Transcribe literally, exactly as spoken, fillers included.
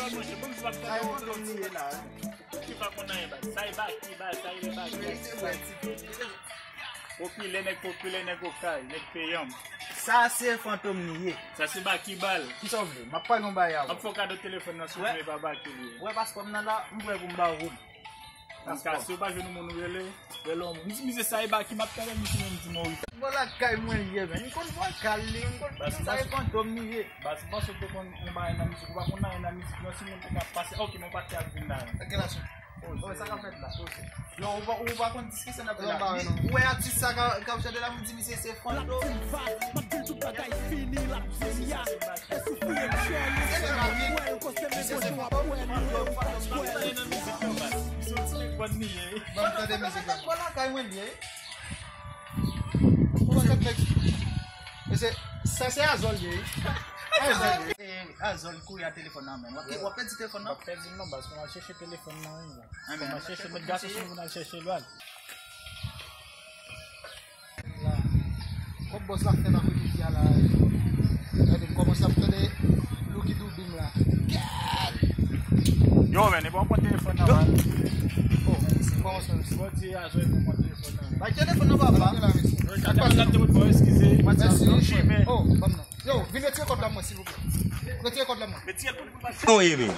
Sa e fantom li ye la. Ou ki pa konn anyen, baz. Sa e Baky, baz, sa e Baky. Popilè, nèg popilè, nèg Okay, nèg peyanm. Sa se fantom li ye. Sa se Baky bal. Kisa w vle? M ap pale yon bagay avè w. M ap fè w kado telefòn nan, si w vle, pa Baky li ye. Ou wè paspò m nan la, m prè pou m ba ou. Paspò. Si w pa jwenn yon moun ou rele, rele yon moun. M di misye sa e Baky, m ap tande misye menm di Moris. Bon, lakay mwen li ye, men. M konn vokal li, m konn sa e fantom li ye. Baz, m panse w te konn yon bagay nan mizik, ou pa konn anyen nan mizik, non, si moun te ka pase, ok, mwen pa te ap vin la. Ok, la, sou. Oh, sa k ap fèt la? Yo, ou pa, ou pa konn diskisyon n ap fè la. Ou wè atis sa k ap chante la, m di misye se fantom. M ap di l tout bagay fini, l ap di m ya. E sou fouye m chè li, se pa wè l, koste men kote w ap wè li, w ap wè l. Misye se fantom, misye se fantom. Misye se fantom, misye se fantom. Ban m tande mizik la. Bon, lakay mwen li ye. Ou pa konn nèg. Mesye, sa se Azòl ye wi. Azòl ye. Eh, Azòl kouri a telefòn nan men. W ap, w ap pèdi telefòn nan? W ap pèdi l non, baz. Fò n al chèche telefòn nan wi. Fò n al chèche, met gason sou nou, n al chèche l, baz. Kòb bòs la fè nan kote a la. Gade, m kòmanse ap tande Lucky Dubin la. Yo, men, e bon, pran telefòn nan, man. Oh, kòman sa, mesye? Bondye a jwenn pou pran telefòn nan. Bay telefòn nan, papa. Yo, gade, gade, gade, bon, eskize. Mèsi, chimè. Oh, ban m non. Yo, vin retire kòd la mwen, silvouplè. Retire kòd la mwen. Retire kòd la mwen. Non, e men.